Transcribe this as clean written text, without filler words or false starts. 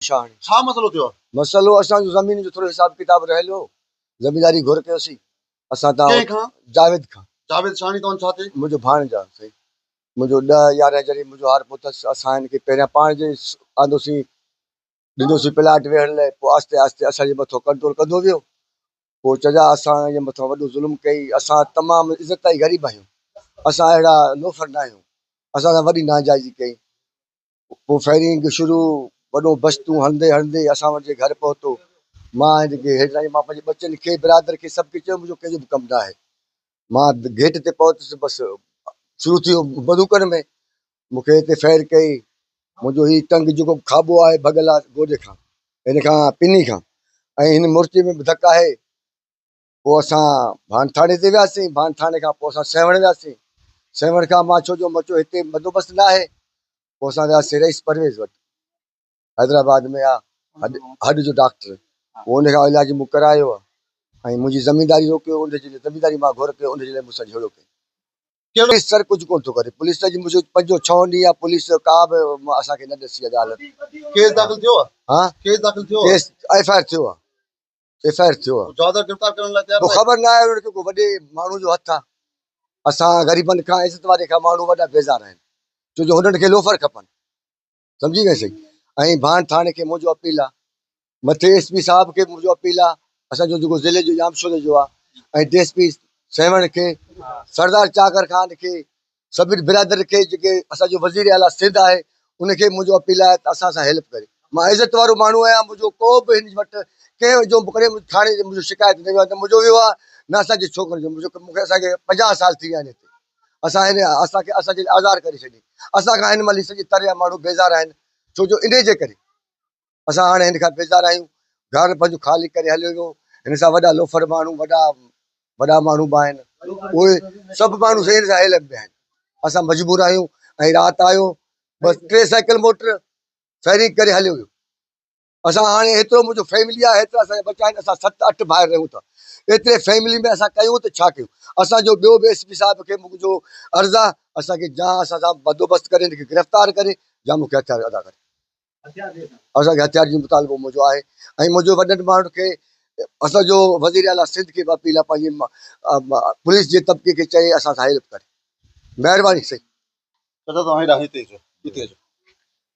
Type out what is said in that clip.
شاهاڻي. ڇا مسئلو ٿيو آهي؟ مسئلو اسان جو زمين جو ٿورو حساب ڪتاب رهيل هو، زمينداري گهر ڪيوسين اسان تان ڪنهن کان؟ جاويد کان. جاويد شاهاڻي توهان ڇا ٿئي؟ منهنجو ڀاڻيجو آهي سائين. منهنجو ڏهه يارهن جڏهن منهنجو هار پهتس اسان هن کي پهريان پاڻ جي آندوسين ڏنوسين پلاٽ ويهڻ لاء پوء آهستي آهستي اسان جي مٿو ڪنٽرول ڪندو ويو پوء چچا اسان جي مٿان وڏو ظلم ڪئي اسان تمام عزت تائين غريب آهيون اسان اهڙا لوفر نه آهيون اسان سان وڏي ناجائزي ڪئي پوء فائرنگ شروع وڏو بستون هڻندي هڻندي اسان وٽ جي گهر پهتو مان هن کي هيٺ مان پنهنجي ٻچن کي برادر کي سڀ کي چيو منهنجو ڪنهن جو به ڪم نه آهي مان گيٽ تي پهتس بس شروع ٿي ويو بندوقن ۾ مون کي هتي فائر ڪئي منهنجو هي ٽنگ جيڪو کاٻو آهي ڀڳل آهي گوڏي کان هن کان پني کان ۽ هن مورچي ۾ به ڌڪ آهي پوء اسان ڀان ٿاڻي تي وياسين ڀان ٿاڻي کان پوء اسان سيوهڻ وياسين سيوهڻ کان مان ڇو جو مچو هتي بندوبست نه آهي پوء اسان وياسين رئيس پرويز وٽ حيدرآباد ۾ آ هڏ جو ڊاڪٽر پوء ان کان علاج مون ڪرايو ۽ منهنجي زمينداري روڪيو ان جي زمينداري مان گهر ڪيو ان جي لاء مون سان جهيڙو ڪيو پوليس سر ڪجهه ڪونه ٿو ڪري پوليس اڄ منهنجو پنجون ڇهون ڏينهن آ پوليس ڪا به اسان کي نه ڏسي آ ڳالهه ڪيس داخل ٿيو آ ها ڪيس داخل ٿيو ڪيس ايف I R ٿيو آ ايف I R ٿيو آ جوابدار گرفتار ڪرڻ لاء تيار پوء خبر نه آهي انهن کي ڪو وڏي ماڻهو جو هٿ آ اسان غريبن کان عزت واري کان ماڻهو وڏا بيزار آهن ڇو جو هنن کي لوفر کپن سمجهي وئين سائين ۽ ڀاڻ ٿاڻي کي منهنجو اپيل آ مٿي ايس پي صاحب کي منهنجو اپيل آ اسان جو جيڪو ضلعي جو ڄامشوري جو آ ۽ ڊي ايس پي سيوهڻ کي سردار چاڪر خان کي سڀني برادر کي جيڪي اسان جو وزير اعليٰ سنڌ آهي ان کي منهنجو اپيل آهي ته اسان سان هيلپ ڪري مان عزت وارو ماڻهو آهيان منهنجو ڪو به هن وٽ ڪنهن جو به ڪڏهن ٿاڻي تي منهنجو شڪايت نه ويو آهي نه منهنجو ويو آهي نه اسان جي ڇوڪرن جو منهنجو مونکي اسان کي 50 سال ٿي ويا آهن هتي اسان هن اسان کي اسان جي آزار ڪري ڇڏي اسان کان هن مهل سڄي تر جا ماڻهو بيزار آهن ڇو جو انهي جي ڪري اسان هاڻي هن کان بيزار آهيون گهر پنهنجو خالي ڪري هليو ويو هن سان وڏا لوفر ماڻهو وڏا وڏا ماڻهو به آهن اهي سڀ ماڻهو هن سان هيلپ به آهن اسان مجبور آهيون ۽ رات آيو بس ٽي سائيڪل موٽر فيري ڪري هليو ويو اسان هاڻي ايترو منهنجو فيملي آهي ايترا اسان جا ٻچا آهن اسان ست اٺ ڀائر رهون ٿا ايتري فيملي ۾ اسان ڪيون ته ڇا ڪيون اسان جو ٻيو به ايس پي صاحب کي منهنجو عرض آهي اسان کي جا اسان سان بندوبست ڪري هن کي گرفتار ڪري جا مون کي هٿيار ادا ڪري اسان کي هٿيار جو مطالبو منهنجو آهي ۽ منهنجو وڏن ماڻهن کي اسان جو وزير اعليٰ سنڌ کي به اپيل آهي پنهنجي پوليس جي طبقي کي چئي اسان سان هيلپ ڪري مهرباني سائين چچا توهان هيڏانهن هتي اچو هتي اچو.